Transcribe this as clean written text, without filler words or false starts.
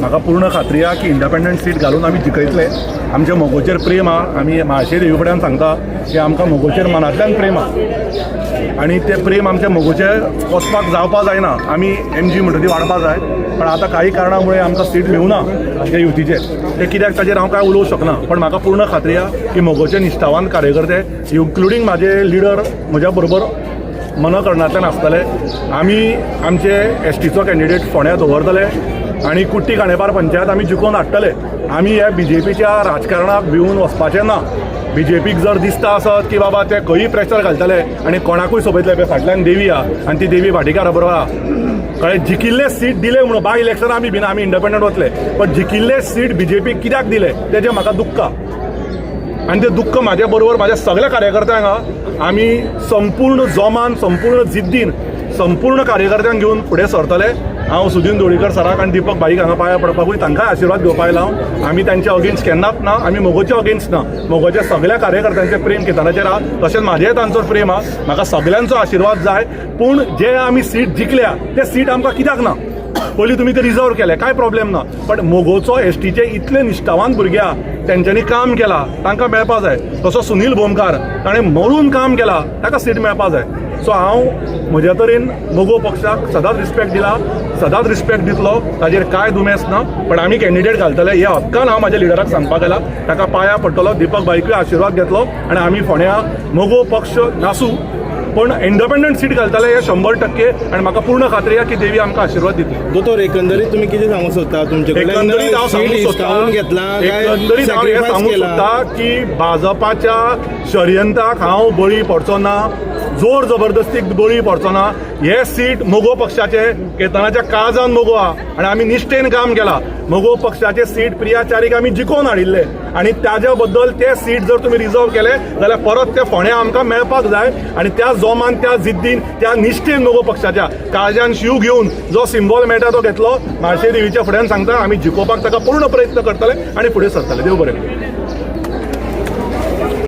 म्हाका पूर्ण खात्री आहा की इंडिपेंडंट सीट घालून आमी जिखयतले. आमच्या मगोचेर प्रेम आहा. आमी म्हाळशे देवी कडेन सांगता की आमकां मगोचेर मनांतल्यान प्रेम आहा आनी तें प्रेम आमच्या मगोचेर वचपाक जावपा जायना. आमी एमजी म्हणटा ती वाडपा जाय, पण आतां काही कारणां मुळे आमकां सीट मेळूना ते युतीचे. ते कित्याक ताजेर हांव कांय उलोवंक शकना, पण म्हाका पूर्ण खात्री आहा की मगोचे निश्ठावान कार्यकर्ते, इन्क्लुडींग म्हाजे लिडर, म्हज्या बरोबर मनकरणांतल्यान आसतले. आमी आमचे एसटीचो कॅन्डिडेट फोंड्या दवरतले आनी कुट्टी खांडेपार पंचायत आमी जिखोवन हाडटले. आमी ह्या बीजेपीच्या राजकारणाक भिवून वचपाचें ना. बीजेपीक जर दिसता आसत की बाबा ते खंयूय प्रेशर घालतले आनी कोणाकूय सोबयतले, पळय फाटल्यान देवी आहा आनी ती देवी भाटीकारा बरोबर आहा. कळ्ळें? जिखिल्ले सीट दिले म्हणून बाय इलेक्शन आमी भिना, आमी इंडिपेंडंट वतले, पण जिखिल्ले सीट बीजेपीक कित्याक दिले तेजें म्हाका दुख्ख आहा आनी तें दुख्ख म्हाज्या बरोबर म्हाज्या सगळ्या कार्यकर्त्यांक आहा. आमी संपूर्ण जोमान, संपूर्ण जिद्दीन, संपूर्ण कार्यकर्त्यांक घेवन फुडें सरतले. हांव सुदीन ढवळीकर सराक आनी दीपक भाईक हांगा पांया पडपाकूय तांकांय आशिर्वाद घेवपाक आयला हांव. आमी तांच्या अगेन्स्ट केन्नाच ना. आमी मगोचे अगेन्स्ट ना. मगोच्या सगळ्या कार्यकर्त्यांचें प्रेम केतनाचेर आहा, तशेंच म्हाजेय तांचो प्रेम आहा. म्हाका सगळ्यांचो आशिर्वाद जाय, पूण जे आमी सीट जिखल्या ते सीट आमकां कित्याक ना? पयलीं तुमी ते रिजर्व केले, कांय प्रॉब्लेम ना, पण मोगोचो एसटीचे इतले निश्ठावान भुरगे आहा, तेंच्यांनी काम केलां, तांकां मेळपा जाय. तसो सुनील भोमकार, ताणें मरून काम केलां, ताका सीट मेळपा जाय. सो हांव म्हज्या तरेन मगो पक्षाक सदांच रिस्पेक्ट दिला, सदांच रिस्पेक्ट दितलो, ताजेर कांय दुमेस ना, पण आमी कॅन्डिडेट घालतले हे हक्कान हांव म्हाज्या लिडराक सांगपाक आयला. ताका पांया पडटलो, दीपक भाईकूय आशिर्वाद घेतलो आनी आमी फोंड्या मगो पक्ष नासूं पण इंडिपेंडंट सीट घालतले हे 100% आनी म्हाका पूर्ण खात्री आहा की देवी आमकां आशिर्वाद दितली. दोतोर, एकंदरीत तुमी कितें सांगूंक सोदता? तुमचे एकंदरीत हांव सांगूंक सोदता, घेतला? एकंदरीत हांव हें सांगूंक सोदता की भाजपाच्या षडयंत्राक हांव बळी पडचो ना, जोर जबरदस्तीक बळी पडचो ना. हे सीट मगो पक्षाचे, केतनाच्या काळजान मगो आहा आनी आमी निश्ठेन काम केला. मगो पक्षाचे सीट प्रिया च्यारीक आमी जिखोवन हाडिल्ले आनी ताज्या बद्दल ते सीट जर तुमी रिजर्व केले जाल्यार परत ते फोंड्या आमकां मेळपाक जाय. आनी त्या जोमान, त्या जिद्दीन, त्या निश्ठेन मगो पक्षाच्या काळजान शीव घेवन जो सिंबॉल मेळटा तो घेतलो. म्हाळशे देवीच्या फुड्यान सांगता, आमी जिखोवपाक ताका पूर्ण प्रयत्न करतले आनी फुडें सरतले. देव बरें करूं.